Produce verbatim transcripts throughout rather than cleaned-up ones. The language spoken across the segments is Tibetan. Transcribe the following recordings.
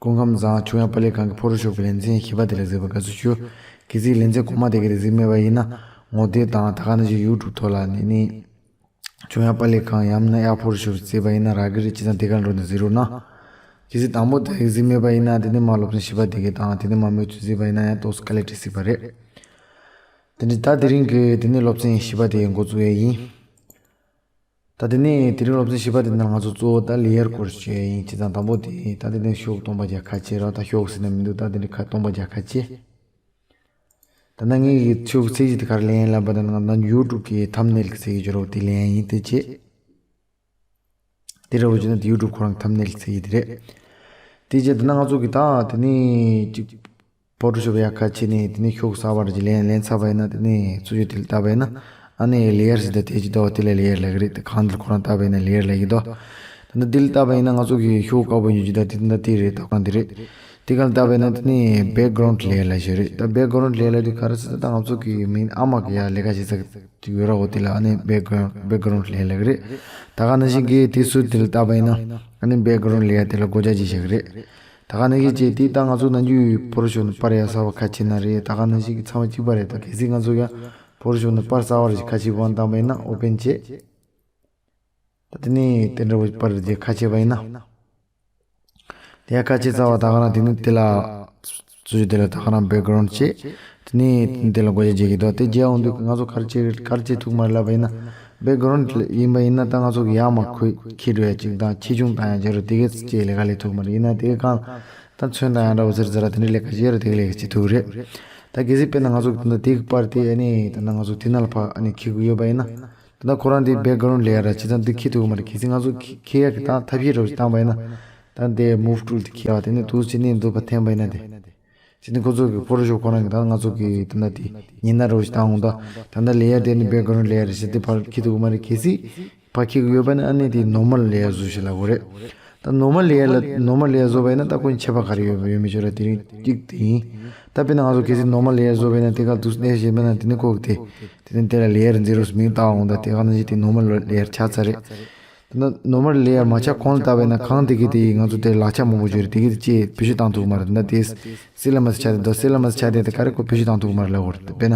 སྐུ་ཁམས་བཟང་། ཆོས་དབྱངས་དཔལ་ལས་ཁང་གི་ཕོ་ཊོ་ཤོབ་ཀྱི་ལེ་ཚན་བཞི་པ་དེ་ལ་གཟིགས་པར་དགའ་བསུ་ཞུ། གལ་སྲིད་ལེ་ཚན་གོང་མ་དེ་ག་རེ་གཟིགས་མེད་པ་ཡིན་ན། ངོ་དེབ་དང་ད་ག་ནང་བཞིན་ཡུ་ཊུབ་ཐོག་ལ་ནི་ནི། ཆོས་དབྱངས་དཔལ་ལས་ཁང་ཡང་ན་ཨ་ཕོ་ཊོ་ཤོབ་གཟིགས་པ་ཡིན་ན་རག་གི་རེད། བྱས་ཙང་དེ་ག་འགྲོ་ནས་གཟིགས་རོགས་གནང་། གལ་སྲིད་དང་པོ་དེ་གཟིགས་མེད་པ་ཡིན་ན། དེ་ནི་མ་སློབ་ཚན་བཞི་པ་དེ་ག་དང་དེ་ནི་མ་མོས་ཚུལ་གཟིགས་པ་ཡིན་ན་ཡང་ཏོག་ཙམ་དཀའ་ལས་འཕྲད་སྲིད་པ་རེད། དེ་ནི་ད་དེ་རིང་གི་དེ་ནི་སློབ་ཚན་བཞི་པ་དེ་འགོ་བཙུགས་ཡས་ཡིན། ད་དེ་ནས་དེ་རིང་སློབ་ཚན་བཞི་པ་དེ་ནང་ང་ཚོ་གཙོ་བོ་ད་ལེ་ཡར་སྐོར་བཤད་ཡིན། བྱས་ཙང་དང་པོ་དེ་ད་དེ་ནས་ཤོག་སྟོང་པ་བརྒྱ་ཁ་ཕྱེ་རོགས། ད་ཤོག་ཟེར་ན་མི་འདུག་ད་དེ་ནས་ཁ་སྟོང་པ་བརྒྱ་ཁ་ཕྱེ། ད་ནང་ངའི་ཤོག་ཚིག་གཅིག་དེ་ག་རེ་ལེན་ལབ་པ་ད་ནང་ན་ཡུ་ཊུབ་གི་ཐམ་ནེལ་གི་ཚིག་གི་སྦྱོར་བ་དེ་ལེན་ཡིན། དེ་བྱས། དེ་འདྲ་བོ་བྱས་ན་དེ་ཡུ་ཊུབ་ཁོ་རང་གི་ཐམ་ནེལ་གི་ཚིག་གི་དེ་རེད། དེ་བྱས་ད་ནང་ང་ཚོ་གི་ད་དེ་ནས་གཅིག་ཕོ་ཊོ་ཤོབ་ཡར་ཁ་ཕྱེ་ནས་དེ་ནས་ཤོག་གསར་པ་རེ་ཅིག་ལེན། ལེན་ཚར་བ་ཡིན་ན་དེ་ནས་ཚུར་ཡོད་དེ་ལ་བལྟས་པ་ཡིན་ན། ཨ་ནི་ལེ་ཡར་ཟེར་ད་དེ་ཅིག་འདུག་དེ་ལ་ལེ་ཡར་ལབ་ཀྱི་རེད། དེ་གང་དེ་ལ་ཁོ་རང་བལྟས་པ་ཡིན་ན་ལེ་ཡར་ལབ་ཀྱི་འདུག་ད་ནི་དེ་ལ་བལྟས་པ་ཡིན་ན་ང་ཚོ་གི་ཤོག་དཀར་པོ་ཉོ་རྒྱུ་ད་དེ་ད་དེ་རེད། ད་གང་དེ་རེད། དེ་ག་ལ་བལྟས་པ་ཡིན་ན་དེ་ནས་བེག་གྷ་རའུན་ཌི་ལེ་ཡར་ལབ་ཀྱི་རེད། ད་བེག་གྷ་རའུན་ཌི་ལེ་ཡར་ལབ་དུས་ག་རེ་ཟེར་ད་ང་ཚོ་གི་མིང་ཨ་མ་གི་ཡར་ལས་ཀ་བྱེད་ས་གི་ཡོད་ར། འོ་དེ་ལ་ཨ་ནི་བེག་གྷ་རའུན་ཌི་བེག་གྷ་རའུན་ཌི་ལེ་ཡར་ལབ་ཀྱི་རེད། ད་ག་ནང་བཞིན་གི་དེ་སུ་དེ་ལ་བལྟས་པ་ཡིན་ན་ཨ་ནི་བེག་གྷ་རའུན་ཌི་ལེ་ཡར་དེ་ལ་སྒོ་ལྕགས་ཅིག་བཞག་གི་རེད། ད་ག་ནང་བཞིན་བྱས་དེ་ད་ང་ཚོ་ནམ་རྒྱུན་ཕོ་ཊོ་ཤོབ་ནང་པར་ཡར་གསར་པ་ཁ་ཕྱེ་ན་རེད། ད་ག་ནང་བཞིན་གི་ཚང་མ་གཅིག་པ་རེད། ད་གལ་སྲིད་ང་ཚོ་ཡང་ཕོ་ཊོ་ཤོབ་ནང་པར་གསར་པ་རེ་ཞིག་ཁ་ཕྱེ་དགོས་བཏང་པ་ཡིན་ན་ཨོ་པེན་བྱས། ད་དེ་ནས་དེ་འདྲ་བོ་པར་རེ་ཁ་ཕྱེ་བ་ཡིན་ན། དེ་ཡང་ཁ་ཕྱེ་ཚར་བ་ད་ག་རང་དེ་ནས་དེ་ལ། ཚུར་དེ་ལ་ད་ག་རང་བེག་གྷ་རའུན་ཌི་བྱས། དེ་ནས་དེ་ལ་སྒོ་ལྕགས་བྱེད་ཀྱི་འདུག་དེ་བྱས་འོང་དུས་ང་ཚོ་ག་རེ་བྱེད་ག་རེ་བྱེད་ཐུབ་མ་རེད་ལབ་པ་ཡིན་ན། བེག་གྷ་རའུན་ཌི་ཡིན་པ་ཡིན་ན་ད་ང་ཚོ་གི་ཡར་མར་ཁོས་འཁྱེར་འགྲོ་ཡ་གཅིག་དང་ཆེ་ཆུང་བཏང་ཡ་བྱེད་རོགས་དེ་གས་ཅིག་ལས་ཀ་ལས་ཐུབ་མ་རེད། ཡིན་ན་དེ་གས་གང་ད་ཚོན་བཏང་ཡ་འདྲ་བོ་ཟེར་ཟེར་ར་དེ་འདྲ་ལས་ཀ་བྱེད་ར་དེ་གས་ལས་ཀ་བྱེད་ཐུབ་རེད། ད་གལ་སྲིད་དཔེར་ན་ང་ཚོ་གི་ད་ལྟ་དེ་གི་པར་དེ་ཨ་ནི་ད་ལྟ་ང་ཚོ་དེ་ནང་ལ་ཕར་ཨ་ནི་འཁྱེར་དགོས་ཡོད་པ་ཡིན་ན། ད་ལྟ་ཁོ་རང་དེ་བེག་གྷ་རའུན་ཌི་ལེ་ཡར་ར་བྱས་ཙང་འདི་འཁྱེར་ཐུབ་ཀྱི་མ་རེད། གལ་སྲིད་ང་ཚོ་འཁྱེར་ཡ་གི་ད་ཐབས་ཤེས་འདྲ་བོ་ཞིག་བཏང་པ་ཡིན་ན། ད་འདི་མུབ་ཊུལ་དེ་འཁྱེར་བ་དེ་ནས་འདུག་སེ་ནས་འདུག་པ་འཐེན་པ་ཡིན་ན་དེ། དེ་ནི་ཁོ་ཚོ་གི་ཕོ་ཊོ་ཤོབ་ཁོ་རང་གི་ད་ང་ཚོ་གི་ད་ལྟ་དེ་ཉི་ཟླ་འདྲ་བོ་ཞིག་བཏང་འོང་། ད་ད་ལྟ་ལེ་ཡར་དེ་ནི་བེག་གྷ་རའུན་ཌི་ལེ་ཡར་རེད་ཟེར་དེ་ཕར་འཁྱེར་ཐུབ་ཀྱི་མ་རེད། གལ་སྲིད་ཕར་འཁྱེར་གྱི་ཡོད་པ་ན་ཨ་ནི་དེ་ནོར་མལ་ལེ་ཡར་བཟོ་ཞིག་ལབ་དགོས་རེད། ད་ནོར་མལ་ལེ་ཡར་ལ་ནོར་མལ་ལེ་ཡར་བཟོ་བ་ཡིན་ན་ད་ཁོ་ཁྱད་པར་ག་རེ་ཡོད་ཡོད་མེད་ཅོ་ར་དེ་རིང་གཅིག་དེ་ཡིན། ད་དཔེར་ན་ང་ཚོ་གལ་སྲིད་ནོར་མལ་ལེ་ཡར་བཟོ་བ་ཡིན་ན་དེ་ག་འདུག་སེ་གནས་བཞིན་པ་ན་དེ་ནི་ཁོ་གི་དེ་དེ་ནི་དེ་ལ་ལེ་ཡར་ཛི་རོ་ཟེར་མིང་བཏགས་འོང་། ད་དེ་ག་ནང་བཞིན་དེ་ནོར་མལ་ལེ་ཡར་ཆགས་ཚར་རེད། ད་ནོར་མལ་ལེ་ཡར་མ་ཆགས་གོང་ལ་བལྟས་པ་ཡིན་ན་གང་དེ་གི་དེ་ང་ཚོ་དེ་ལག་ཆ་མང་པོ་ཡོད་རེད། དེ་གི་དེ་ཅེས་བེད་སྤྱོད་བཏང་ཐུབ་ཀྱི་མ་རེད། ད་དེ་སི་ལ་མ་སི་ཆགས་དེ་དོ་སི་ལ་མ་སི་ཆགས་དེ་དེ་ག་རེ་ཁོ་བེད་སྤྱོད་བཏང་ཐུབ་ཀྱི་མ་རེད་ལབ་དགོས་རེད། དཔེར་ན་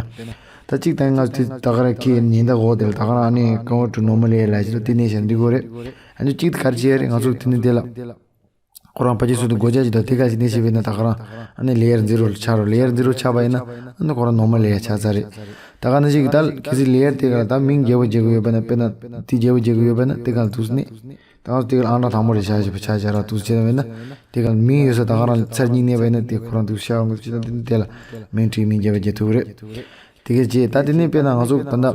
ད་གཅིག་ད་ང་ཚོ་དེ་ད་ག་རང་ཁྱེད་ཉིན་ད་འོག་དེ་ལ་ད་ག་རང་ཨ་ནི་ཀོན་ཝར་ཊུ་ནོར་མལ་ལེ་ཡར་ལབ་ཞིག་ལ་དེ་གནས་བཞིན་འགྲིག་གི་རེད། ཨ་ནི་གཅིག་ད་ག་རེ་བྱེད་ཡ་རེད། ང་ཚོ་དེ་ནི་དེ་ལ། ཁོ་རང་ཕ་གི་སུ་དུ་སྒོ་ལྕགས་ཅིག་དང་དེ་ག་ཅིག་ནས་བྱས་པས་ན་ད་ག་རང་ཨ་ནི་ལེ་ཡར་ཛི་རོ་ལ་ཆགས་རོགས། ལེ་ཡར་ཛི་རོ་ཆགས་པ་ཡིན་ན་ཨ་ནི་ཁོ་རང་ནོར་མལ་ལེ་ཡར་ཆགས་ཚར་རེད། ད་ག་ནང་བཞིན་གྱི་ད་གལ་སྲིད་ལེ་ཡར་དེ་ག་ལ་ད་མིང་རྒྱས་པོ་རྒྱག་གི་ཡོད་པ་ན་དཔེར་ན་དེ་རྒྱས་པོ་རྒྱག་གི་ཡོད་པ་ན་དེ་ག་ལ་འདུག་སེ་ནས་ད་ང་ཚོ་དེ་ག་ལ་ཨང་གྲངས་དང་པོ་རེ་བཞག་བཞག་པ་ཆགས་བཞག་ར་འདུག་སེ་བྱས་པས་ན་དེ་ག་ལ་མིང་ཡོད་ས་ད་ག་རང་ཚར་གཉིས་གནས་པ་ཡིན་ན་དེ་ཁོ་རང་འདུག་ཤར་འོང་གི་ཅི་ད་དེ་ནི་དེ་ལ་མིང་བྲིས་མིང་རྒྱས་པ་རྒྱག་ཐུབ་ཀྱི་རེད། དེ་ག་ཅེས་ད་དེ་ནས་དཔེར་ན་ང་ཚོ་ད་ལྟ།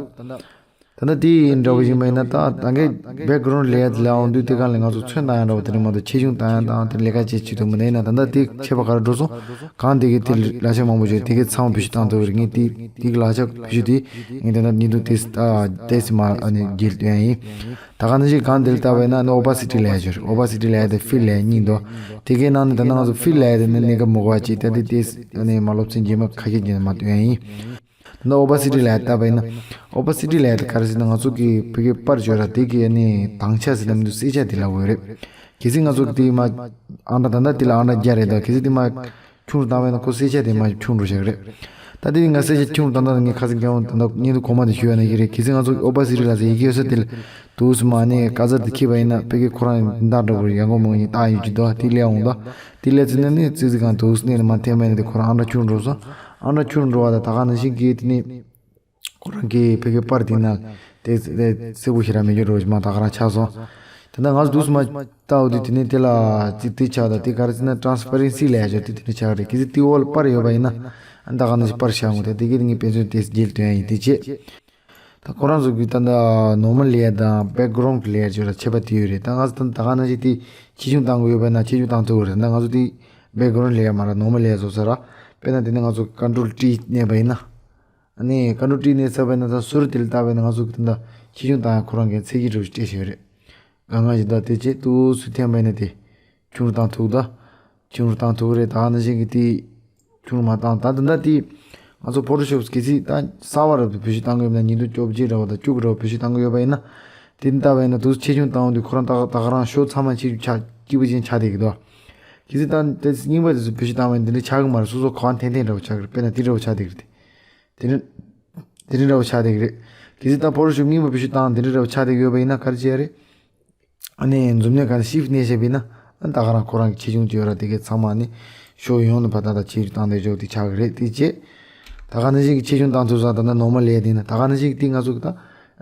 ད་ལྟ་དེ་འདྲ་བོ་ཡིན་པ་ཡིན་ན་ད་ད་གའི་བེག་གྷ་རའུན་ཌི་ལེ་ཡར་དེ་ལ་འོང་དུས་དེ་གང་ལས་ང་ཚོ་ཚོན་བཏང་ཡ་འདྲ་བོ་དེ་འདྲ་མ་གཏོགས་ཆེ་ཆུང་བཏང་ཡ་དང་དེ་ལས་ཀ་བྱེད་བྱེད་ཐུབ་མི་འདུག་ཡིན་ན་ད་ལྟ་དེ་ཁྱད་པར་ག་རེ་འགྲོ་སོང་། གང་དེ་གི་དེ་ལག་ཆ་མང་པོ་བྱོས་དེ་གི་ཚང་བེད་སྤྱོད་བཏང་ཐུབ་རེད། ངས་དེ་དེ་གི་ལག་ཆ་བེད་སྤྱོད་དེ་ངས་ད་ལྟ་ཉིན་དུ་དེ་ལྟས་མ་ཨ་ནི་རྒྱལ་སྟོན་ཡ་ཡིན། ད་ག་ནང་བཞིན་གང་དེ་ལ་ལྟ་བས་ན་ཨ་ནི་ཨོ་པ་སི་ཊི་ལབ་ཡ་ཅིག་ཡོད་རེད། ཨོ་པ་སི་ཊི་ལབ་ཡ་དེ་ཕིལ་ལབ་ཡ་གཉིས་འདུག་དེ་གའི་ནང་ནས་ད་ལྟ་ང་ཚོ་ཕིལ་ལབ་ཡ་དེ་ནི་གནད་འགག་མི་དགོས་པ་ཅིག་ད་དེ་དེ་ཨ་ནི་མ་སློབ་ཚན་རྗེས་མ་ཁ་ཤས་རྗེས་མ་སྟོན་ཡ་ཡིན། ད་ནི་ཨོ་པ་སི་ཊི་ལབ་ཡ་ལྟ་བས་ན། ཨོ་པ་སི་ཊི་ལབ་ཡ་དེ་ག་རེ་ཟེར་ན་ང་ཚོ་གི་བོད་སྐད་པར་བརྗོད་ར་དེ་གི་ཨ་ནི་དྭངས་ཆ་ཟེར་ན་མི་འདུག་སེར་ཆ་དེ་ལབ་དགོས་རེད། གལ་སྲིད་ང་ཚོ་གི་དེ་མ་ཨང་གྲངས་ད་ལྟ་དེ་ལ་ཨང་གྲངས་བརྒྱ་རེད། ད་གལ་སྲིད་དེ་མ་ཆུང་རུ་བཏང་བས་ན་ཁོ་སེར་ཆ་དེ་མ་ཆུང་རུ་བཞག་རེད། ད་དེ་ང་སེར་ཆ་ཆུང་རུ་བཏང་ད་ངས་ཁ་སང་རྒྱལ་དབང་ད་ལྟ་བརྙན་ཐུང་གོང་མ་དེ་ཞུ་ཡ་ན་ཡི་རེད། གལ་སྲིད་ང་ཚོ་ཨོ་པ་སི་ཊི་ལབ་ཟེར་ཡི་གེ་ཡོད་ས་དེ་ལ་དུས་སུ་མ་ནས་ཀ་ཟར་དེ་ཁྱེར་བ་ཡིན་ན་ཕ་གི་ཁོ་རང་མདའ་འདྲ་པོ་ཡང་གོ་མོ་ཡིན་བཏང་ཡོད་ཀྱི་འདུག་དེ་ལས་འོང་ད་དེ་ལས་ཚུལ་ནི་ནི་ཙི་ཙི་གང་དུས་སུ་ནས་མ་འཐེན་མ་ཡིན་ན་དེ་ཁོ་རང་ཨང་གྲངས་ཆུང་རུ་འགྲོ་སོང་། ཨང་གྲངས་ཆུང་རུ་འགྲོ་བ་ད་ད་ག་ནང་བཞིན་གི་དེ་ནི། ཁོ་རང་གི་ཕ་གི་པར་དེ་ན་དེ་དེ་སེར་པོ་ཞེ་དྲག་མེད་རྒྱུ་འདྲ་བོ་ཞིག་མ་ད་ག་རང་ཆགས་སོང་། དེ་ན་ང་ཚོ་དུས་སུ་མ་ལྟ་འོ་དུས་དེ་ནས་དེ་ལ་ཅིག་དེ་ཆགས་ད་དེ་ག་རེ་ཟེར་ན་ཊ་རན་སི་པ་རེན་སི་ལབ་ཡ་ཅིག་དེ་དེ་ནས་ཆགས་རེད། གལ་སྲིད་དེ་འོག་ལ་པར་ཡོད་པ་ཡིན་ན་ཨ་ད་ག་ནང་བཞིན་པར་ཤར་འོང་དེ་དེ་གི་ངས་དཔེ་མཚོན་དེ་རྒྱལ་སྟོན་ཡ་ཡིན་དེ་བྱས། ད་ཁོ་རང་ཚོ་གི་ད་ད་ནོར་མལ་ལེ་ཡར་དང་བེག་གྷ་རའུན་ཌི་ལེ་ཡར་ཅིག་ལ་ཁྱད་པར་དེ་ཡོད་རེད། ད་ང་ཚོ་ད་ད་ག་ནང་བཞིན་དེ་ཆེ་ཆུང་བཏང་དགོས་ཡོད་པ་ན་ཆེ་ཆུང་བཏང་ཐུབ་ཀྱི་རེད། ད་ང་ཚོ་དེ་བེག་གྷ་རའུན་ཌི་ལེ་ཡར་མ་ར་ནོར་མལ་ལེ་ཡར་བཟོ་ས་ར་དཔེར་ན་དེ་ནས་ང་ཚོ་ཀོན་ཊོལ་ཊི་མནན་པ་ཡིན་ན། ཨ་ནི་ཀོན་ཊོལ་ཊི་མནན་ཚར་བ་ཡིན་ན་ད་ཟུར་དེ་ལ་བལྟས་པ་ཡིན་ན་ང་ཚོ་གི་ད་ལྟ་ཆེ་ཆུང་བཏང་ཡ་ཁོ་རང་གི་ཚད་གཞི་འདྲ་བོ་ཞིག་སྤྲད་བཞག་ཡོད་རེད། གང་གང་ཞིག་ད་དེ་བྱས་དུས་སུ་འཐེན་པ་ཡིན་ན་དེ་ཆུང་རུ་བཏང་ཐུབ་ད། ཆུང་རུ་བཏང་ཐུབ་རེད། ད་ནང་བཞིན་གི་དེ་ཆུང་རུ་མ་བཏང་ད་ད་ལྟ་དེ་ང་ཚོ་ཕོ་ཊོ་ཤོབ་གལ་སྲིད་ད་གསར་པ་རབ་ཏུ་བེད་སྤྱོད་བཏང་གི་ཡོད་ན་ཉིས་སྟོང་བཅོ་བརྒྱད་འདྲ་བོ་དང་བཅུ་དགུ་འདྲ་བོ་བེད་སྤྱོད་བཏང་གི་ཡོད་པ་ཡིན་ན། དེ་ལྟ་བ་ཡིན་ན་དུས་སུ་ཆེ་ཆུང་བཏང་འོང་དུས་ཁོ་རང་ད་ད་ག་རང་ཤོག་ཚང་མ་ཆེ་ཆུང་ཆགས་གཅིག་པ་ཅན་ཆགས་བསྡད་ཀྱི་འདུག་གལ་སྲིད་ད་དེ་རྙིང་པ་དེ་ཚོ་བེད་སྤྱོད་བཏང་བ་ཡིན་ན་འདི་འདྲ་ཆགས་ཀྱི་མ་རེད། སོ་སོ་གང་འཐེན་འཐེན་འདྲ་བོ་ཆགས་ཀྱི་རེད། དཔེར་ན་དེ་འདྲ་བོ་ཆགས་བསྡད་ཀྱི་རེད་དེ། དེ་འདྲ་དེ་འདྲ་འདྲ་བོ་ཆགས་བསྡད་ཀྱི་རེད། གལ་སྲིད་ད་ཕོ་ཊོ་ཤོབ་རྙིང་པ་བེད་སྤྱོད་བཏང་དེ་འདྲ་འདྲ་བོ་ཆགས་བསྡད་ཀྱི་ཡོད་པ་ཡིན་ན་ག་རེ་བྱེད་ཡ་རེད། ཨ་ནི་འཛུམ་ནས་ག་ཤིབ་ནས་བཤད་པ་ཡིན་ན། ཨ་ད་ག་རང་ཁོ་རང་གི་ཆེ་ཆུང་བྱེད་ཡོད་ར་དེ་གའི་ཚང་མ་ནི་ཤོག་ཡོང་ནས་ཕ་ད་ད་ཆེ་རུ་བཏང་བསྡད་ཆོག་དེ་ཆགས་ཀྱི་རེད་དེ་བྱས། ད་ག་ནང་བཞིན་གྱི་ཆེ་ཆུང་བཏང་ཐུབ་ས་ད་ད་ནོར་མལ་ལས་དེ་ན་ད་ག་ནང་བཞིན་གྱི་དེ་ང་ཚོ་གི་ད་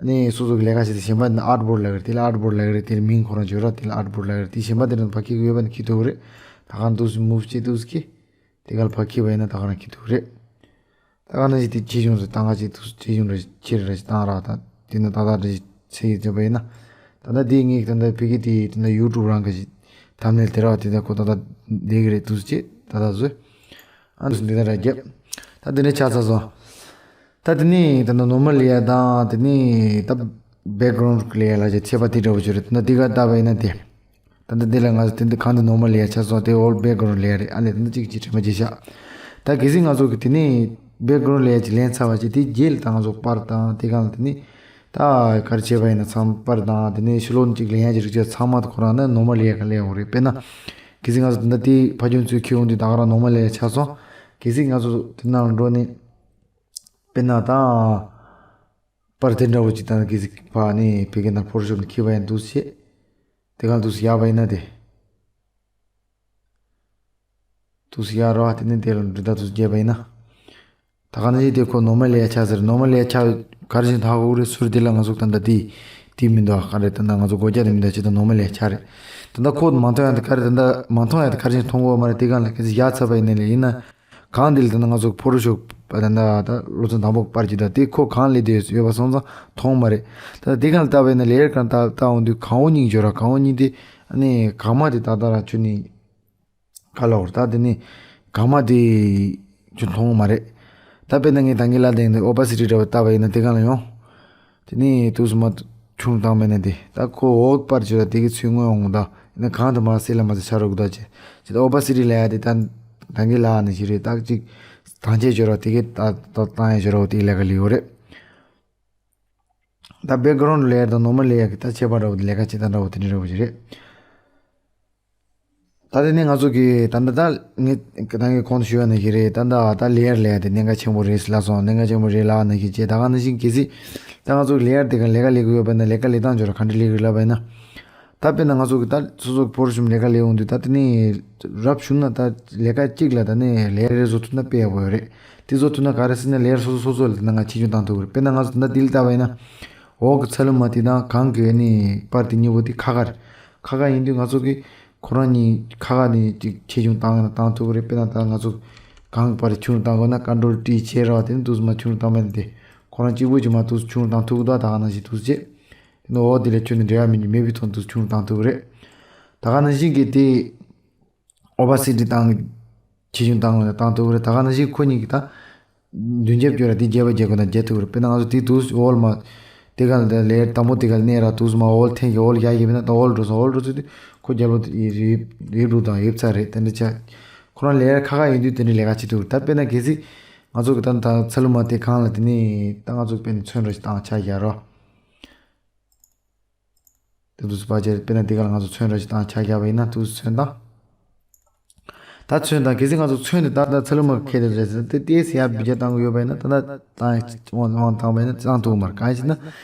ནི་སོ་སོ་གི་ལས་ཀ་བྱེད་དེ་གཞན་པ་ནི་ཨར་ཊི་བོར་ཌི་ལབ་ཀྱི་རེད། དེ་ལ་ཨར་ཊི་བོར་ཌི་ལབ་ཀྱི་རེད། དེ་ལ་མིང་ཁོ་རང་བརྗོད་ར་དེ་ལ་ཨར་ཊི་བོར་ཌི་ལབ་ཀྱི་རེད། དེ་གཞན་པ་དེ་ནང་ཕ་ཁི་གི་ཡོད་པ་ནི་ཁི་ཐུབ་ཀྱི་རེད། ད་ག་འདུག་སེ་མུབ་བྱེད་འདུག་སེ་ཁི། དེ་ག་ལ་ཕ་ཁི་བ་ཡིན་ན་ད་ག་རང་ཁི་ཐུབ་ཀྱི་རེད། ད་ག་ནང་བཞིན་དེ་ཆེ་ཆུང་རེ་བཏང་ག་ཅིག་ཐུག་ཆེ་ཆུང་རེ་ཆེ་རེ་རེ་ཞིག་བཏང་རག་ད་དེ་ནི་ཏག་ཏག་རེ་ཞིག་ཚེ་ཡི་བརྗོད་པ་ཡིན་ན། ད་ལྟ་དེ་ངས་ད་ལྟ་ཕ་གི་དེ་ད་ལྟ་ཡུ་ཊུབ་རང་གི་ཞིག་ཐམ་ནེལ་དེ་རག་དེ་ད་ཁོ་ད་ལྟ་བསྡད་ཀྱི་རེད་འདུག་ཅེས་ད་ལྟ་བཟོས། ཨ་འདུག་འདི་ལྟར་རྒྱབ། ད་དེ་ནས་ཆགས་ཚར་སོང་། ད་དེ་ནས་ད་ལྟ་ནོར་མལ་ལེ་ཡར་དང་དེ་ནས་ད་བེག་གྷ་རོན་ཌི་ལེ་ཡར་ལ་ཅིག་ཁྱད་པར་དེ་འདྲ་བོ་ཅིག་རེད། ད་ལྟ་འདི་ག་ལྟ་བ་ཡིན་ན་དེ། ད་ལྟ་འདི་ལ་ང་ཚོ་དེ་འདི་གང་དུ་ནོར་མལ་ལེ་ཡར་ཆགས་སོང་། དེ་ཨོལ་བེག་གྷ་རོན་ཌི་ལེ་ཡར་རེད། ཨ་ནི་ད་ལྟ་གཅིག་གཅིག་དྲན་པ་བརྗེད་ཤག་ད་གལ་སྲིད་ང་ཚོ་གི་དེ་ནས་བེག་གྷ་རོན་ཌི་ལེ་ཡར་ཅིག་ལེན་ཚར་བ་ཅིག་དེ་རྗེས་ལ་ད་ང་ཚོ་པར་དང་དེ་གང་ལ་དེ་ནས་ད་ག་རེ་བྱས་པ་ཡིན་ན་ཚང་པར་དང་དེ་ནས་ཤི་ལོན་ཅིག་ལེན་ཡ་ཅིག་རིགས་ཅིག་ཚང་མ་དེ་ཁོ་རང་ནི་ནོར་མལ་ལེ་ཡར་ག་ལེན་ཡོང་རེད། དཔེར་ན་གལ་སྲིད་ང་ཚོ་ད་ལྟ་དེ་ཕ་ཆུང་ཚོས་ཁྱེར་ཡོང་དུས་ད་ག་རང་ནོར་མལ་ལེ་ཡར་ཆགས་སོང་། གལ་སྲིད་ང་ཚོ་དེ་ནང་ལ་འགྲོ་ནས་དཔེར་ན་ད་པར་དེ་འདྲ་བོ་ཅིག་ད་གལ་སྲིད་ཕ་ནི་བེ་གེ་ན་ཕོ་ཊོ་ཤོབ་ནས་ཁྱེར་བ་ཡིན་འདུག་ཅེས། དེ་ག་འདུག་སེ་ཡར་བ་ཡིན་ན་དེ། འདུག་སེ་ཡར་རོ་དེ་ནས་དེ་ལ་འབྲི་ད་འདུག་སེ་བརྒྱབ་པ་ཡིན་ན། ད་ག་ནང་བཞིན་དེ་ཁོ་ནོར་མལ་ལེ་ཡར་ཆགས་ཟེར། ནོར་མལ་ལེ་ཡར་ཆགས་ག་རེ་བཞིན་ད་ཧ་གོ་གི་རེད། ཟུར་དེ་ལ་ང་ཚོ་ད་ལྟ་དེ་དེ་མི་འདུག་ག་རེ་ད་ལྟ་ང་ཚོ་སྒོ་རྒྱག་དེ་མི་འདུག་ཅི་ད་ནོར་མལ་ལེ་ཡར་ཆགས་རེད། ད་ལྟ་ཁོ་མ་མཐོང་ཡ་དེ་ག་རེ་ད་ལྟ་མ་མཐོང་ཡ་དེ་ག་རེ་བཞིན་མཐོང་གི་ཡོད་མ་རེད། དེ་ག་ལ་གལ་སྲིད་ཡར་ཚར་བ་ཡིན་ན་ལེ་ཡིན་ན། གང་འདི་ལ་ད་ནི་ང་ཚོ་ཕོ་ཊོ་ཤོབ་པ་ད་ལྟ་ད་བློ་བཟང་དང་པོ་པར་གྱི་ད་དེ་ཁོ་གང་ལས་དེ་ཡོད་པ་སོང་ཙང་མཐོང་མ་རེད། ད་དེ་གང་ལྟ་བས་ན་ལེ་ཡར་གང་ལྟ་ལྟ་འོང་དུས་གང་འོ་གཉིས་འབྱོར་ར་གང་འོ་གཉིས་དེ་ཨ་ནི་གང་མ་དེ་ད་ལྟ་ར་ཆུ་ནི་ག་ལ་འོར་ད་དེ་ནི་གང་མ་དེ་ཆུ་མཐོང་མ་རེད། ད་དཔེར་ན་ངས་ད་གིན་ལ་དེ་ནི་ཨོ་པ་སི་ཊི་འདྲ་བ་ལྟ་བ་ཡིན་ན་དེ་གང་ལ་ཡོང་། དེ་ནས་དུས་སུ་མ་ཆུང་བཏང་མེད་ན་དེ་ད་ཁོ་འོག་པར་བྱོས་ལ་དེ་གི་ཚུལ་དངོས་འོང་ད་ཡིན་ན་གང་དུ་མ་སེ་ལ་མ་ཟེ་ཆ་རོག་ད་ཅེ་ཅེ་ད་ཨོ་པ་སི་ཊི་ལ་ཡ་དེ་ད་ད་གི་ལ་ནི་ཞི་རེད། ད་ཅིག་དང་ཆེ་བྱོས་ར་དེ་གི་ད་ད་བཏང་ཡ་བྱོས་ར་དེ་ལས་ཀ་ལི་ཡོད་རེད། ད་བེག་གྷ་རོན་ཌི་ལེ་ཡར་དང་ནོར་མལ་ལེ་ཡར་གི་ད་ཁྱད་པར་འདྲ་བོ་དེ་ལས་ཀ་བྱེད་སྟངས་འདྲ་བོ་དེ་འདྲ་འདྲ་བོ་ཞིག་རེད། ད་དེ་ནས་ང་ཚོ་གི་ད་ལྟ་ད་ངས་ད་ངས་གོང་དུ་ཞུ་བ་ནང་བཞིན་རེད། ད་ལྟ་ད་ལེ་ཡར་ལེ་ཡར་དེ་གནད་འགག་ཆེན་པོ་རེད་ལབ་སོང་། གནད་འགག་ཆེན་པོ་རེད་ལབ་ནང་བཞིན་བྱས་ད་ག་ནང་བཞིན་གལ་སྲིད་ད་ང་ཚོ་ལེ་ཡར་དེ་ག་ལས་ཀ་ལས་ཀྱི་ཡོད་པ་ན་ལས་ཀ་ལས་སྟངས་འབྱོར་ག་འདྲ་ལས་ཀྱི་ལབ་པ་ཡིན་ན། ད་དཔེར་ན་ང་ཚོ་གི་ད་སོ་སོ་གི་ཕོ་ཊོ་ཤོབ་ལས་ཀ་ལས་འོང་དུས་ད་དེ་ནས་རབ་བྱུང་ན་ད་ལས་ཀ་གཅིག་ལ་ད་ནས་ལེ་ཡར་རེ་བཟོ་ཐུབ་ན་དཔེ་ཡག་པོ་ཡོད་རེད། དེ་བཟོ་ཐུབ་ན་ག་རེ་ཟེར་ན་ལེ་ཡར་སོ་སོ་སོ་སོ་ལ་ད་ང་ཆེ་ཆུང་བཏང་ཐུབ་ཀྱི་རེད། དཔེར་ན་ང་ཚོ་ད་ལྟ་དེ་ལ་ལྟ་བ་ཡིན་ན། འོག་གི་ཚ་ལུ་མ་དེ་དང་གང་གི་ནི་པར་དེ་གཉིས་པོ་དེ་ཁ་ཁ་རེད། ཁ་ཁ་ཡིན་དུས་ང་ཚོ་གི་ཁོ་རང་གཉིས་ཁ་ཁ་ནི་ཅིག་ཆེ་ཆུང་བཏང་ན་བཏང་ཐུབ་ཀྱི་རེད། དཔེར་ན་ད་ང་ཚོ་གང་གི་པར་ཆུང་བཏང་དགོས་ན་ཀོན་ཊོལ་ཊི་བྱས་ར་བ་དེ་ནི་དུས་སུ་མ་ཆུང་བཏང་མེད་ནི་དེ་ཁོ་རང་གཅིག་པུ་ཅིག་མ་དུས་སུ་ཆུང་བཏང་ཐུབ་ཀྱི་འདུག་ད་ག་ནང་བཞིན་དུས་སུ་བྱེད། དེ་ནི་འོག་དེ་ལ་ཁྱོད་ནི་འབྲེལ་བ་མིན་གྱི་མེད་པའི་ཐོག་དུས་སུ་ཆུང་བཏང་ཐུབ་ཀྱི་རེད། ད་ག་ནང་བཞིན་གྱི་དེ། ཨོ་པ་སི་ཊི་བཏང་། ཆེ་ཆུང་བཏང་ལ་བཏང་ཐུབ་ཀྱི་རེད། ད་ག་ནང་བཞིན་ཁོ་གཉིས་ཀྱི་ད། མདུན་རྒྱབ་སྐྱོར་ར་དེ་རྒྱབ་པ་རྒྱབ་དགོས་ན་རྒྱབ་ཐུབ་ཀྱི་རེད། དཔེར་ན་ང་ཚོ་དེ་དུས་ཨོལ་མ། དེ་ག་ལ་ལེ་ཡར་དང་པོ་དེ་ག་ལ་གནས་ར་དུས་མ་ཨོལ་འཐེན་གྱི་ཨོལ་རྒྱག་གི་མིན་ན་ད་ཨོལ་འགྲོ་སོང་། ཨོལ་འགྲོ་ཚུལ་དུས་ཁོ་རྒྱབ་ལོ་ཡིབ་ཡིབ་རུ་དང་ཡིབ་ཚ་རེད། དེ་འདྲ་ཆ། ཁོ་རང་ལེ་ཡར་ཁ་ཁ་ཡིན་དུས་དེ་འདྲ་ལས་ཀ་བྱེད་ཐུབ་ཀྱི་རེད། ད་དཔེར་ན་གལ་སྲིད། ང་ཚོ་གི་ད་ད་ཚ་ལུ་མ་དེ་གང་ལ་དེ་ནས་ད་ང་ཚོ་དཔེར་ན་ཚོན་འདྲ་ཞིག་བཏང་ཆ་རྒྱག་རོགས། དེ་དུས་སུ་ཕལ་ཆེར་དཔེར་ན་འདི་ག་ལ་ང་ཚོ་ཚོན་འདྲ་ཞིག་བཏང་ཆ་བརྒྱབ་པ་ཡིན་ན་དུས་སུ་ཚོན་བཏང་། ད་ཚོན་དང་གལ་སྲིད་ང་ཚོ་ཚོན་དེ་ད་ད་ཚ་ལུ་མ་ཁེལ་དེ་རེད་ཟེར་ཏེ་ཏེ་སི་ཡ་བི་ཇ་བཏང་གི་ཡོད་པ་ཡིན་ན་ད་ད་བཏང་དབང་བཏང་བ་ཡིན་ན་བཏང་ཐུབ་མ་རེད། གང་ཡིན་ཟེར་ན་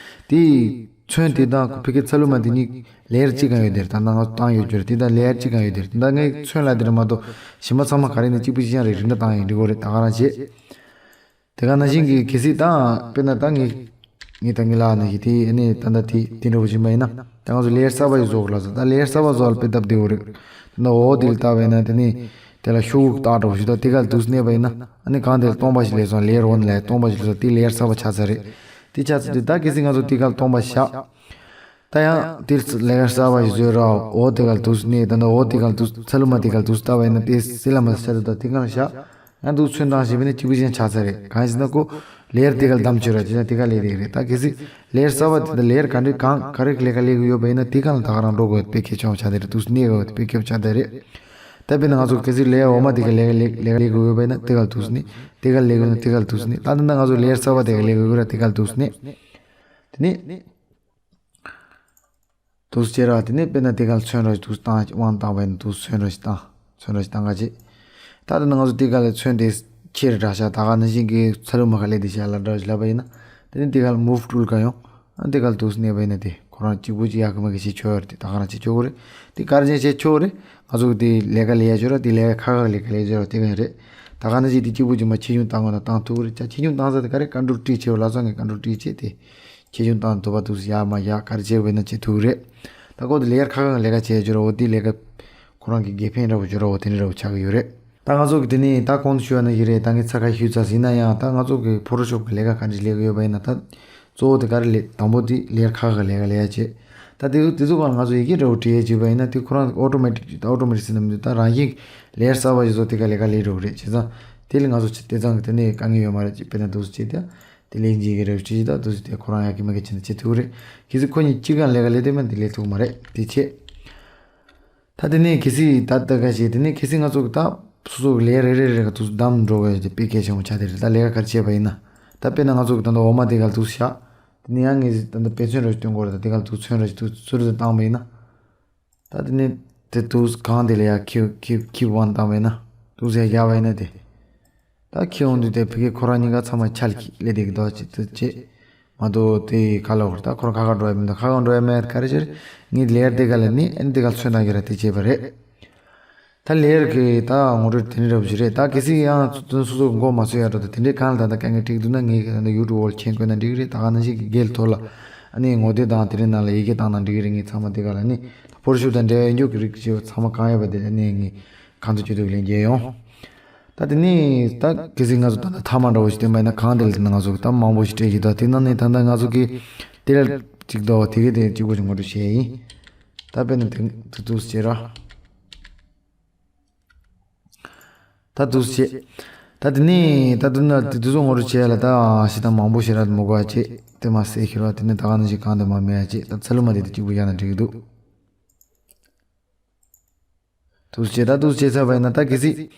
དེ་ཚོན་དེ་དང་ཕ་གི་ཚ་ལུ་མ་དེ་གཉིས་ལེ་ཡར་གཅིག་གང་ཡོད་དེ་རེད། ད་ང་ཚོ་བཏང་ཡོད་རྒྱུ་རེད། དེ་ད་ལེ་ཡར་གཅིག་གང་ཡོད་དེ་རེད། ད་ངས་ཚོན་ལ་དེ་རེད་མ་གཏོགས་གཞན་པ་ཚང་མ་ག་རེ་ནས་གཅིག་པུ་གཅིག་རྐྱང་རེད། རིགས་འདྲ་བཏང་ཡིན་འགྲིག་གི་རེད། ད་ག་རང་བྱེད། དེ་ག་ནང་བཞིན་གྱི་གལ་སྲིད་དང་དཔེར་ན་ད་ངས་ངས་ད་ངས་ལབ་ནས་ཀྱི་དེ་ཨ་ནི་ད་ལྟ་དེ་དེ་འདྲ་བོ་བྱིན་པ་ཡིན་ན་ད་ང་ཚོ་ལེ་ཡར་གསར་པ་ཞིག་བཟོ་དགོས་ལབ་སོང་། ད་ལེ་ཡར་གསར་པ་བཟོ་ལ་དཔེ་སྟབས་བདེ་བོ་རེད། ད་འོ་དེ་ལ་ལྟ་བས་ན་དེ་ནི་དེ་ལ་ཤོག་བུ་བཏགས་འདྲ་བོ་ཞིག་ད་དེ་ག་ལ་དུས་སུ་གནས་པ་ཡིན་ན་ཨ་ནི་གང་དེ་ལ་སྟོང་པ་ཞིག་སླེབས་སོང་། ལེ་ཡར་ཝན་ལ་སྟོང་པ་ཞིག་སླེབས་སོང་། དེ་ལེ་ཡར་གསར་པ་ཆགས་ཚར་རེད། དེ་ཆགས་ཚར་དུས་ད་གལ་སྲིད་ང་ཚོ་དེ་ག་ལ་སྟོང་པ་བཞག་ད་ཡང་དེར་ལས་ཀ་གསར་བ་ཞིག་བཟོས་ར། འོ་དེ་ག་ལ་དུས་སུ་གནས། ད་ནི་འོ་དེ་ག་ལ་དུས་ཚ་ལུ་མ་དེ་ག་ལ་དུས་སུ་ལྟ་བ་ཡིན་ན་དེ་སི་ལ་མ་ཤ་དུ་ད་དེ་ག་ལ་ཤ། ཡང་དུས་ཚོད་འདང་ཞེས་པ་ནི་གཅིག་པུ་ཅན་ཆགས་ཚར་རེད། གང་ཡིན་ཟེར་ན་ཁོ་ལེ་ཡར་དེ་ག་ལ་བསྡམས་བྱོས་ར་བྱས་ན་དེ་ག་ལས་རེད་རེད། ད་གལ་སྲིད་ལེ་ཡར་གསར་བ་དེ་ད་ལེ་ཡར་ག་འདྲ་གང་ག་རེ་ལས་ཀ་ལས་ཀྱི་ཡོད་པ་ཡིན་ན་དེ་ག་ལ་ད་ག་རང་འགྲོ་དགོས་དཔེ་གལ་ཆེན་པོ་ཆགས་དེ་རེད། དུས་སུ་གནས་དགོས་དཔེ་གལ་ཆེན་པོ་ཆགས་དེ་རེད། ད་དཔེར་ན་ང་ཚོ་གལ་སྲིད་ལེ་ཡར་འོག་མ་དེ་ག་ལས་ལས་ལས་ཀ་ལས་ཀྱི་ཡོད་པ་ཡིན་ན་དེ་ག་ལ་དུས་སུ་གནས། དེ་ག་ལས་ཀྱི་ཡོད་ན་དེ་ག་ལ་དུས་སུ་གནས། ད་ད་ང་ཚོ་ལེ་ཡར་གསར་བ་དེ་ག་ལས་ཀྱི་ཡོད་ར་དེ་ག་ལ་དུས་སུ་གནས། དེ་ནས། དུས་སུ་བྱེད་ར་དེ་ནས་དཔེར་ན་དེ་ག་ལ་ཚོན་ར་དུས་སུ་བཏང་དབང་བཏང་བས་ན་དུས་སུ་ཚོན་ར་ཞིག་བཏང་། ཚོན་ར་ཞིག་བཏང་ག་བྱེད། ད་ལྟ་ང་ཚོ་དེ་ག་ལ་ཚོན་དེ་ཁྱེར་འདྲ་ཤག་ད་ག་ནང་བཞིན་གྱི་ཚ་ལུ་མ་ག་ལེ་དེ་ཤག་ལ་འདྲ་ཞིག་ལབ་པ་ཡིན་ན། དེ་ནི་དེ་ག་ལ་move tool ག་ཡོང་། ཨ་དེ་ག་ལ་འདུག་སེ་གནས་པ་ཡིན་ན། དེ་ཁོ་རང་གཅིག་པུ་གཅིག་ཡག་གི་མ་གི་བྱེད་ཆོག་ཡོད་རེད། དེ་ད་ག་རང་བྱེད་ཆོག་གི་རེད། དེ་ག་རེ་བྱེད་ཆོག་གི་རེད། ང་ཚོ་གི་དེ་ལས་ཀ་ལས་ཡ་ཆོག་ར། དེ་ལས་ཀ་ཁག་ཁག་ལས་ཀ་ལས་ཆོག་ར། དེ་ག་ཡིན་རེད། ད་ག་ནང་བཞིན་དེ་གཅིག་པུ་གཅིག་མ་ཆེ་ཆུང་བཏང་དགོས་ན་བཏང་ཐུབ་ཀྱི་རེད། ཅག་ཆེ་ཆུང་བཏང་ས་དེ་ག་རེ་control T བྱེད་པ་ལ་སོགས་ཀྱི་control T བྱེད་དེ། ཆེ་ཆུང་བཏང་ཐུབ་པ་འདུག་སེ་ཡག་མ་ཡག་ག་རེ་བྱེད་དགོས་ན་བྱེད་ཐུབ་ཀྱི་རེད། ད་ཁོ་དེ་ལས་ཀ་ཁག་ཁག་ལས་ཀ་བྱེད་ཡ་ཆོག་ར། འོ་དེ་ལས་ཀ་ཁོ་རང་གི་དགེ་ཕན་འདྲ་བོ་ཆོག་ར། འོ་དེ་འདྲ་བོ་ཆགས་ཀྱི་ཡོད་རེད། ད་ང་ཚོ་གི་དེ་ནས་ད་གོང་དུ་ཞུས་པ་ནང་བཞིན་རེད། ད་ངས་ཚ་ཁ་ཞུས་ཚར་ཟིན་ན་ཡང་། ད་ང་ཚོ་གི་Photoshop གི་ལས་ཀ་ག་འདྲ་ལས་ཀྱི་ཡོད་པ་ཡིན་ན། ད་གཙོ་བོ་དེ་ག་རེ་ལས་དང་པོ་དེ་ལས་ཀ་ཁག་ཁག་ལས་ཀ་ལས་ཡ་བྱེད། ད་དེ་དེ་ཚོ་གང་ང་ཚོ་ཡི་གེ་འདྲ་བོ་བྲིས་ཡ་བྱེད་པ་ཡིན་ན། དེ་ཁོ་རང་automatic ད་automatic ཟེར་ན་མི་འདུག་ད་རང་བཞིན་ལས་ཀ་གསར་པ་ཞིག་བཟོ་དེ་ག་ལས་ཀ་ལས་འགྲོ་གི་རེད། བྱས་ཙང་དེ་ལས་ང་ཚོ་དེ་ཙང་གི་དེ་ནས་དཀའ་ངལ་ཡོད་མ་རེད། ཅེས་དཔེར་ན་འདུག་སེ་བྱས་ཏེ་དེ་ལས་འཇིག་གི་རེད་བྲིས། ད་འདུག་སེ་དེ་ཁོ་རང་ཡ་གི་མ་གི་བྱས་ན་བྱེད་ཐུབ་ཀྱི་རེད། གལ་སྲིད་ཁོ་གཉིས་གཅིག་གང་ལས་ཀ་ལས་དེ་མིན་དེ་ལས་ཐུབ་མ་རེད། དེ་བྱེད། ད་དེ་ནས་གལ་སྲིད་ད་ལྟ་ག་ཞིག་དེ་ནས་གལ་སྲིད་ང་ཚོ་གི་ད་སོ་སོ་གི་ལས་རེ་རེ་རེ་ག་འདུག་སེ་བདམས་འགྲོ་གི་དཔེ་གལ་ཆེན་པོ་ཆགས་དེ་རེད། ད་ལས་ཀ་ག་རེ་བྱས་པ་ཡིན་ན། ད་དཔེར་ན་ང་ཚོ་གི་ད་ལྟ་འོ་མ་དེ་ག་ལ་འདུག་སེ་བཞག་དེ་ནས་ཡང་ངས་ད་ལྟ་དཔེ་མཚོན་རེ་སྟོན་དགོས་རེད། ད་དེ་ག་ལ་འདུག་སེ་ཚོན་རེ་ཞིག་འདུག་སེ་ཚུར་དུ་བཏང་པ་ཡིན་ན། ད་དེ་ནས་དེ་འདུག་སེ་གང་དེ་ལ་ཡ་keep keep keep one བཏང་པ་ཡིན་ན། འདུག་སེ་ཡ་བཞག་པ་ཡིན་ན། དེ་ད་ཁྱེར་ཡོང་དུས་དེ་ཕ་གི་ཁོ་རང་གཉིས་ཀ་ཚང་མ་ཆ་ལ་ཁྱི་ལས་དེ་གི་འདུག་ཅེས་དེ་བྱེད་མ་གཏོགས་དེ་ག་ལ་འོར། ད་ཁོ་རང་ཁ་ཁ་འགྲོ་ཡ་མི་འདུག་ཁ་ཁ་འགྲོ་ཡ་མེད། ག་རེ་ཟེར། ངས་ལེ་ཡར་དེ་ག་ལ་ནི་ཨ་ནི་དེ་ག་ལ་ཚོན་བཏང་རྒྱུ་ར་དེ་བྱས་པ་རེད། ད་ལེ་ཡར་གི་ད་ངོ་སྤྲོད་དེ་འདྲ་འདྲ་པོ་ཞིག་རེད། ད་གལ་སྲིད་ཡང་སོ་སོ་མགོ་མ་ཚོས་ཡ་འགྲོ། ད་དེ་འདྲའི་གང་ལ་ད་ལྟ་དཀའ་ངལ་འཕྲད་འདུག་ན། ངས་ད་ལྟ་YouTube འོག་ལ་མཆན་བཀོད་ན་འགྲིག་གི་རེད། ད་ག་ནང་བཞིན་གི་སྒེར་ཐོག་ལ་ཨ་ནི་ངོ་དེབ་དང་དེ་འདྲའི་ནང་ལ་ཡི་གེ་བཏང་ན་འགྲིག་གི་རེད། ངས་ཚང་མ་དེ་ག་ལ་ནི་ད་Photoshop དང་འབྲེལ་བའི་འཇུག་གི་རིགས་ཞེས་པ་ཚང་མ་གང་ཡོད་པ་དེ་ཨ་ནི་ངས་གང་ཐུབ་ཅི་ཐུབ་ལན་རྒྱག་ཡོང་། ད་དེ་ནས་ད་གལ་སྲིད་ང་ཚོ་ད་ལྟ་མཐའ་མ་འདྲ་བོ་ཞིག་བསྟན་པ་ཡིན་ན། གང་དེ་ལ་བསྟན་ན་ང་ཚོ་ད་མང་པོ་ཞིག་སྤྲད་ཀྱི་འདུག་དེ་ནང་ནས་ད་ལྟ་ང་ཚོ་གི་དེ་ལ་གཅིག་འདུག་དེ་གི་དེ་གཅིག་པོ་ཞིག་ངོ་སྤྲོད་བྱས་ཡིན། ད་དཔེར་ན་དེ་དེ་འདུག་སེ་བྱས་ར། ད་འདུག་སེ་བྱས། ད་དེ་ནས་ད་དུ་ན་དེ་དུ་ཚོ་ངོ་སྤྲོད་བྱས་ལ། ད་ཞེ་དྲག་མང་པོ་ཞེ་དྲག་མི་དགོས་པ་བྱས། དེ་མ་ཟད་ཤི་ར། དེ་ནས་ད་ག་ནང་བཞིན་གང་དེ་མ་མེད་པ་བྱས། ད་ཚ་ལུ་མ་དེ་དེ་གཅིག་པོ་བཞག་ན་འགྲིག་གི་འདུག་འདུག་སེ་བྱས། ད་འདུག་སེ་བྱས་ཚར་བ་ཡིན་ན། ད་གལ་སྲིད་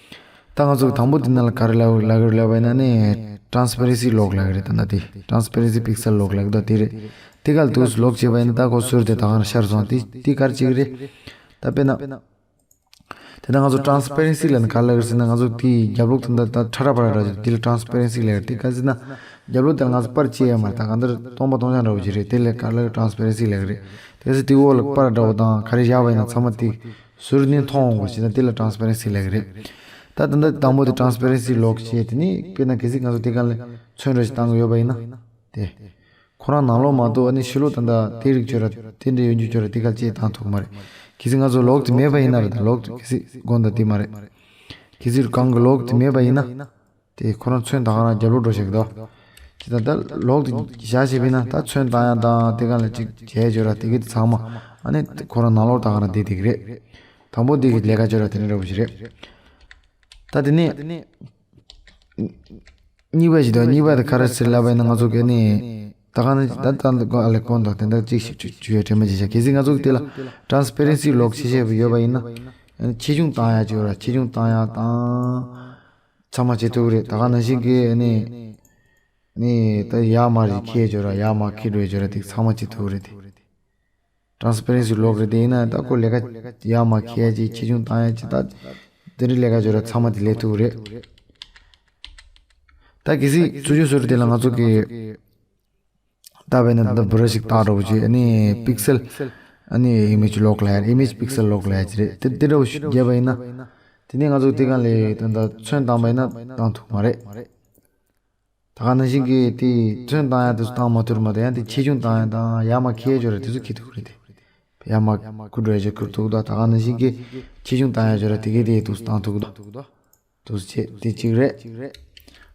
ད་ང་ཚོ་དང་པོ་དེ་ནང་ལ་ག་རེ་ལབ་ལབ་གི་ལབ་པ་ཡིན་ན་ནི། Transparency Lock ལབ་གི་རེད། ད་ན་དེ་Transparency Pixel Lock ལབ་གི་འདུག་དེ་རེད། དེ་ག་ལ་འདུག་སེ་ལོག་བྱས་པ་ཡིན་ན། ད་ཁོ་ཟུར་དེ་ད་ག་རང་ཤར་སོང་། དེ་དེ་ག་རེ་བྱེད་གི་རེད། ད་དཔེར་ན་དེ་ད་ང་ཚོ་Transparency ལབ་ན་ག་ལབ་གི་རེད་ཟེར་ན། ང་ཚོ་དེའི་རྒྱབ་ལོགས་དེ་འདྲ་ད་ཁྲ་ཁྲ་པ་ར་འདྲ་ཅིག་དེ་ལ་Transparency ལབ་གི་རེད། དེ་ག་ཟེར་ན་རྒྱབ་ལོགས་དེ་ལ་ང་ཚོ་པར་བཅད་ཡ་མ་རེད། ད་གང་ལྟར་སྟོང་པ་སྟོང་རྐྱང་འདྲ་བོ་ཅིག་རེད། དེ་ལ་ག་ལབ་Transparency ལབ་གི་རེད། དེ་ཚོ་དེའི་འོག་ལ་པར་འདྲ་བོ་དང་ག་རེ་བཞག་པ་ཡིན་ན་ཚང་མ་དེ་ཟུར་ནས་མཐོང་འོང་བ་ཞིག་ན་དེ་ལ་Transparency ལབ་གི་རེད། ད་ད་ལྟ་དང་པོ་དེ་Transparency Lock བྱས། དེ་ནས་དཔེར་ན་གལ་སྲིད་ང་ཚོ་དེ་ག་ལ་ཚོན་འདྲ་ཞིག་བཏང་གི་ཡོད་པ་ཡིན་ན། དེ་ཁོ་རང་ནང་ལོགས་མ་གཏོགས་ཨ་ནི་ཕྱི་ལོགས་ད་ལྟ་དེ་རིགས་ཅོ་ར་དེ་འདྲ་ཡོད་རྒྱུ་ཅོ་ར་དེ་ག་ལ་ཅིག་བཏང་ཐུབ་མ་རེད། གལ་སྲིད་ང་ཚོ་ལོག་དེ་མེད་པ་ཡིན་ན་རེད། ད་ལོག་དེ་གལ་སྲིད་དགོངས་དག་དེ་མ་རེད། གལ་སྲིད་གང་གི་ལོག་དེ་མེད་པ་ཡིན་ན། དེ་ཁོ་རང་ཚོན་ད་ག་རང་རྒྱབ་ལོགས་འགྲོ་ཤེས་ཀྱི་འདུག་ཅི་ད་ལྟ་ལོག་དེ་བཞག་བྱས་པས་ན། ད་ཚོན་བཏང་ཡ་དང་དེ་ག་ལ་ཅིག་བྱས་ཅོ་ར་དེ་གི་དེ་ཚང་མ་ཨ་ནི་ཁོ་རང་ནང་ལོགས་ད་ག་རང་བསྡད་བསྡད་ཀྱི་རེད། དང་པོ་དེ་གི་ལས་ཀ་ཅོ་ར་དེ་འདྲ་འདྲ་བོ་ཞིག་རེད། ད་དེ་ནས་གཉིས་པ་ཞིག་འདུག་གཉིས་པ་དེ་ག་རེ་ཟེར་ལབ་པ་ཡིན་ན། ང་ཚོ་གི་ནི་ད་ག་ནི་ད་ད་ཨ་ལེ་གོང་དུ་དེ་འདྲ་ཅིག་ཞིག་ཅུ་ཅུ་ཡོད་དྲན་མ་བྱེད་བྱ། གལ་སྲིད་ང་ཚོ་གི་དེ་ལ་Transparency Lock བྱེད་བྱས་པ་ཡོད་པ་ཡིན་ན། ཨ་ནི་ཆེ་ཆུང་བཏང་ཡ་ཅིག་ཡོད་ར། ཆེ་ཆུང་བཏང་ཡ་དང་ཚང་མ་བྱེད་ཐུབ་ཀྱི་རེད། ད་ག་ནང་བཞིན་གྱི་ཨ་ནི་ནི་ད་ཡར་མར་ཞིག་འཁྱེར་ཅོ་ར་ཡར་མར་འཁྱེར་འགྲོ་ཅོ་ར་དེ་ཚང་མ་བྱེད་ཐུབ་ཀྱི་རེད། དེ་Transparency Lock རེད། དེ་ཡིན་ན་ད་ཁོ་ལས་ཀ་ཡར་མར་འཁྱེར་ཡ་ཅིག་ཆེ་ཆུང་བཏང་ཡ་ཅིག་ད་དེ་འདྲའི་ལས་ཀ་ཅོ་ར་ཚང་མ་དེ་ལས་ཐུབ་ཀྱི་རེད། ད་གལ་སྲིད་ཚུར་ཕྱོགས་ཟུར་དེ་ལ་ང་ཚོ་གི་ད་བས་ན་ད་བུ་ར་ཞིག་བཏགས་འདྲ་བོ་ཅིག་ཨ་ནི་Pixel ཨ་ནི་Image Lock ལབ་ཡ་Image Pixel Lock ལབ་ཡ་ཅིག་རེད། དེ་དེ་འདྲ་བོ་ཞིག་བརྒྱབ་པ་ཡིན་ན། དེ་ནས་ང་ཚོ་དེ་གང་ལས་ད་ད་ཚོན་བཏང་པ་ཡིན་ན་བཏང་ཐུབ་མ་རེད། ད་ག་ནང་བཞིན་གྱི་དེ་ཚོན་བཏང་ཡ་དེ་ཚོ་བཏང་མ་ཐུབ་མ་གཏོགས། ཡང་དེ་ཆེ་ཆུང་བཏང་ཡ་དང་ཡར་མར་འཁྱེར་ཅོ་ར་དེ་ཚོ་འཁྱེར་ཐུབ་ཀྱི་རེད། དེ་ཡར་མར་ཁུར་འགྲོ་ཡ་ཅིག་ཁུར་ཐུབ་ཀྱི་འདུག་ད་ག་ནང་བཞིན་གྱི་ཆེ་ཆུང་བཏང་ཡ་ཅོ་ར་དེ་གས་དེ་དུ་བཏང་ཐུབ་ཀྱི་འདུག་དུ་བྱེད་དེ་གཅིག་རེད།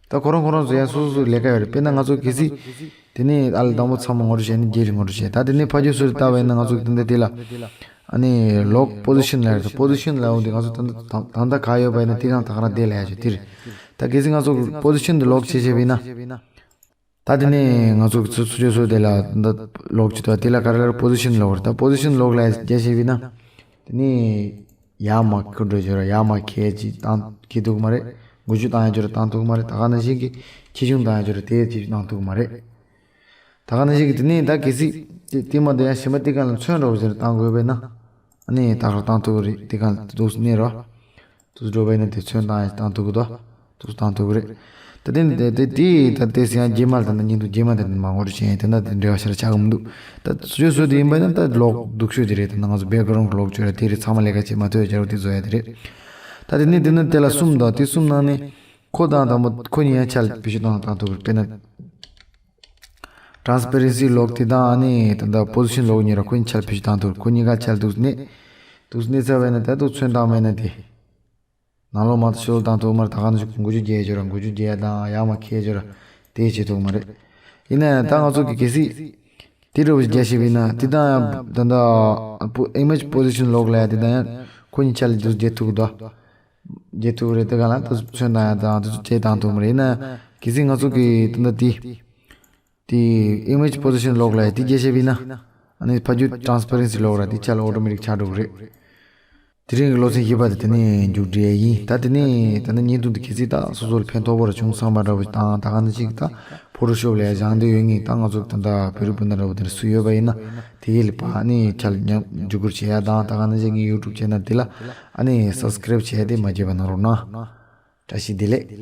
ད་ཁོ་རང་ཁོ་རང་ཚོ་ཡང་སོ་སོ་སོ་ལས་ཀ་ཡོད་རེད། དཔེར་ན་ང་ཚོ་གལ་སྲིད་དེ་ནས་ཨ་ལ་དང་པོ་ཚང་མ་ངོ་སྤྲོད་བྱས་ནས་རྗེས་ལ་ངོ་སྤྲོད་བྱས། ད་དེ་ནས་ཕ་རྒྱུད་སུ་རེ་ལྟ་བས་ན་ང་ཚོ་དེ་འདྲ་དེ་ལ་ཨ་ནི་Lock Position ལབ་རེད། Position ལབ་འོང་དུས་ང་ཚོ་ད་ད་ད་ལྟ་ག་ཡོད་པ་ཡིན་ན་དེ་གང་ད་ག་རང་བསྡད་ལ་ཡ་ཆོད་དེ་རེད། ད་གལ་སྲིད་ང་ཚོ་Position དུ་Lock བྱས་བྱས་པ་ཡིན་ན། ད་དེ་ནས་ང་ཚོ་གི་ཚུ་ཚུ་ཆོས་སོ་དེ་ལ་འདི་ལོག་ཅི་ཏོ་དེ་ལ་ག་རེ་ལ་Position ལོག་རེད། ད་Position ལོག་ལ་རྒྱ་ཞེས་པས་ན། དེ་ནས་ཡར་མར་ཁུར་འགྲོ་ཅོ་ར་ཡར་མར་ཁྱེར་ཅིག་བཏང་ཁྱེར་ཐུབ་མ་རེད། འགུལ་སྐྱོད་བཏང་ཡ་ཅོ་ར་བཏང་ཐུབ་མ་རེད། ད་ག་ནང་བཞིན་གྱི་ཆེ་ཆུང་བཏང་ཡ་ཅོ་ར་དེ་ཅིག་བཏང་ཐུབ་མ་རེད། ད་ག་ནང་བཞིན་གྱི་དེ་ནས་ད་གལ་སྲིད་དེ་དེ་མ་དེ་ཡང་ཞིམ་པ་དེ་ག་ལ་ཚོན་འདྲ་བོ་ཟེར་བཏང་དགོས་པས་ན། ཨ་ནི་ད་ག་བཏང་ཐུབ་རེད། དེ་ག་ལ་འདུག་སེ་གནས་རོགས། དུས་འགྲོ་བས་ན་དེ་ཚོན་བཏང་ཡང་བཏང་ཐུབ་ཀྱི་འདུག་དུས་བཏང་ཐུབ་ཀྱི་རེད། ད་དེ་ནི་དེ་དེ་དེ་ད་དེ་སེང་རྗེས་མ་ལ་ད་ན་ཉིན་དུ་རྗེས་མ་དེ་ནི་མ་ངོ་སྤྲོད་བྱས་ཡིན་དེ་ན་དེ་འབྲེལ་བ་ཤར་ཆགས་གི་མི་འདུག་ད་སྤྱོད་སྲོལ་དེ་ཡིན་པ་ན་ད་ལོག་སྡུག་ཤོས་དེ་རེད། ད་ན་ང་ཚོ་བེག་གྷ་རོན་གི་ལོག་བཅོས་ར་དེ་རེད། ཚང་མ་ལས་ཀ་བྱེད་མ་ཐུབ་ཡ་རྒྱ་རོ་དེ་བཟོ་ཡ་དེ་རེད། ད་དེ་ནི་དེ་ནི་དེ་ལ་གསུམ་དང་དེ་གསུམ་ནང་ནས་ཁོ་དང་དང་པོ་ཁོ་གཉིས་ཡང་ཆ་ལ་བེད་སྤྱོད་བཏང་བཏང་ཐུབ་ཀྱི་རེད། དཔེར་ན། ཊ་རན་སི་པེ་རན་སི་ལོག་དེ་དང་ཨ་ནི་ད་ལྟ་པོ་ཟི་ཤན་ལོག་གཉིས་ར་ཁོ་གཉིས་ཆ་ལ་བེད་སྤྱོད་བཏང་ཐུབ། ཁོ་གཉིས་ཀ་ཆ་ལ་འདུག་ནས་འདུག་ནས་ཚར་བས་ན་ད་འདུག་ཚོན་བཏང་མེད་ན་དེ། ནང་ལོགས་མ་གཏོགས་ཕྱི་ལོགས་བཏང་ཐུབ་མ་རེད། ད་ག་ནང་བཞིན་འགུལ་སྐྱོད་རྒྱག་ཡ་ཅོ་ར་འགུལ་སྐྱོད་རྒྱག་ཡ་དང་ཡར་མར་འཁྱེར་ཡ་ཅོ་ར་དེ་བྱེད་ཐུབ་མ་རེད། ཡིན་ན་ཡང་ད་ང་ཚོ་གི་གལ་སྲིད་དེ་འདྲ་བོ་ཞིག་རྒྱག་ཤེས་པ་ཡིན་ན་དེ་དང་ཡང་ད་ལྟ་image position lock ལ་ཡ་དེ་དང་ཡང་ཁོ་གཉིས་ཆ་ལ་འདུག་རྒྱག་ཐུབ་ཀྱི་འདུག་རྒྱག་ཐུབ་ཀྱི་རེད། དེ་ག་ལ་ད་ཚོན་བཏང་ཡ་དང་དེ་ཚོ་བྱེད་བཏང་ཐུབ་མ་རེད། ཡིན་ན་གལ་སྲིད་ང་ཚོ་གི་ད་ལྟ་དེ་དེ་image position lock ལ་ཡ་དེ་རྒྱག་ཤེས་པ་ཡིན་ན་ཨ་ནི་ཕ་རྒྱུད་transparency lock ར་དེ་ཆ་ལ་automatic ཆགས་འགྲོ་གི་རེད། དེ་རིང་གི་སློབ་ཚན་བཞི་པ་དེ་དེ་ནས་མཇུག་སྒྲིལ་ཡ་ཡིན། ད་དེ་ནས་ད་ནི་བརྙན་ཐུང་འདི་གལ་སྲིད་ད་སོ་སོ་ལ་ཕན་ཐོགས་པོ་ར་བྱུང་བསམ་པ་འདྲ་བོ་དང་ད་ག་ནང་བཞིན་གྱི་ད་ཕོ་ཊོ་ཤོབ་ལ་ཡ་སྦྱང་འདོད་ཡོད་ངེས་ད་ང་ཚོ་ད་ལྟ་བོད་རིགས་སྤུན་ཟླ་འདྲ་བོ་དེ་འདྲ་སུ་ཡོད་པ་ཡིན་ན་དེ་གས་ལ་ཕར་ཨ་ནི་ཆ་ལ་མཉམ་འཇུག་སྒོར་བྱེད་ཡ་དང་ད་ག་ནང་བཞིན་ངའི་YouTube channel འདི་ལ་ཨ་ནི་subscribe བྱེད་ཡ་དེ་མ་བརྗེད་པ་གནང་རོགས་གནང་། བཀྲ་ཤིས་བདེ་ལེགས།